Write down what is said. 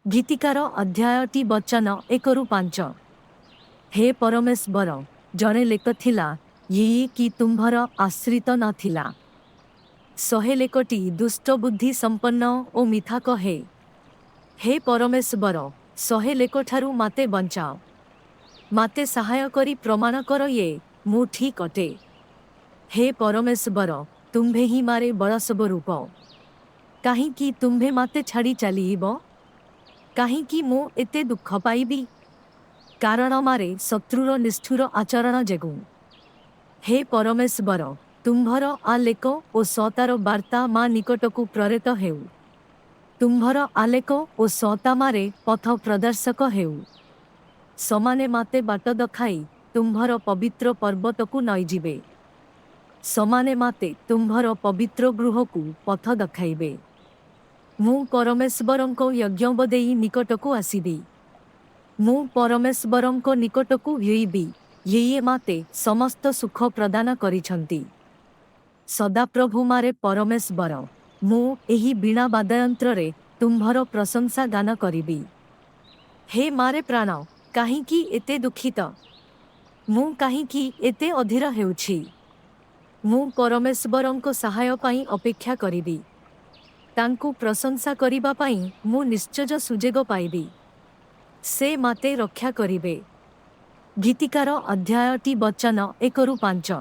ଗୀତିକାର ଅଧ୍ୟାୟଟି ବଚନ 1ରୁ 5। ହେ ପରମେଶ୍ୱର, ଜଣେ ଲେକ ଥିଲା, ୟିଏ କି ତୁମ୍ଭର ଆଶ୍ରିତ ନ ଥିଲା। ସହେ ଲେକଟି ଦୁଷ୍ଟବୁଦ୍ଧି ସମ୍ପନ୍ନ ଓ ମିଥା କହେ। ହେ ପରମେଶ୍ୱର, ସହେ ଲେକଠାରୁ ମାତେ ବଞ୍ଚାଅ। ମାତେ ସାହାୟ କରି ପ୍ରମାଣ କର ୟେ, ମୁଁ ଠିକ୍ ଅଟେ। ହେ ପରମେଶ୍ୱର, ତୁମ୍ଭେ ହିଁ ମାରେ ବଳସ୍ୱରୂପ। କାହିଁକି ତୁମ୍ଭେ ମାତେ ଛାଡ଼ି ଚାଲିଯିବ? କାହିଁକି ମୁଁ ଏତେ ଦୁଃଖ ପାଇବି? କାରଣ ମାରେ ଶତ୍ରୁର ନିଷ୍ଠୁର ଆଚରଣ ଯୋଗୁଁ। ହେ ପରମେଶ୍ୱର, ତୁମ୍ଭର ଆଲେକ ଓ ସତାର ବାର୍ତ୍ତା ମା ନିକଟକୁ ପ୍ରରେତ ହେଉ। ତୁମ୍ଭର ଆଲେକ ଓ ସତା ମାରେ ପଥ ପ୍ରଦର୍ଶକ ହେଉ। ସମାନେ ମାତେ ବାଟ ଦଖାଇ ତୁମ୍ଭର ପବିତ୍ର ପର୍ବତକୁ ନେଇଯିବେ। ସମାନେ ମାତେ ତୁମ୍ଭର ପବିତ୍ର ଗୃହକୁ ପଥ ଦଖାଇବେ। ମୁଁ ପରମେଶ୍ୱରଙ୍କ ଯଜ୍ଞବେଦୀ ନିକଟକୁ ଆସିବି। ମୁଁ ପରମେଶ୍ୱରଙ୍କ ନିକଟକୁ ୟିବି, ୟିଏ ମାତେ ସମସ୍ତ ସୁଖ ପ୍ରଦାନ କରିଛନ୍ତି। ସଦାପ୍ରଭୁ ମାରେ ପରମେଶ୍ୱର, ମୁଁ ଏହି ବୀଣା ବାଦ୍ୟଯନ୍ତ୍ରରେ ତୁମ୍ଭର ପ୍ରଶଂସା ଗାନ କରିବି। ହେ ମାରେ ପ୍ରାଣ, କାହିଁକି ଏତେ ଦୁଃଖିତ? ମୁଁ କାହିଁକି ଏତେ ଅଧୀର ହେଉଛି? ମୁଁ ପରମେଶ୍ୱରଙ୍କ ସାହାୟ ପାଇଁ ଅପେକ୍ଷା କରିବି। ତାଙ୍କୁ ପ୍ରଶଂସା କରିବା ପାଇଁ ମୁଁ ନିଶ୍ଚୟ ସୁଯୋଗ ପାଇବି। ସେ ମାତେ ରକ୍ଷା କରିବେ। ଗୀତିକାର ଅଧ୍ୟାୟଟି ବଚନ 1ରୁ 5।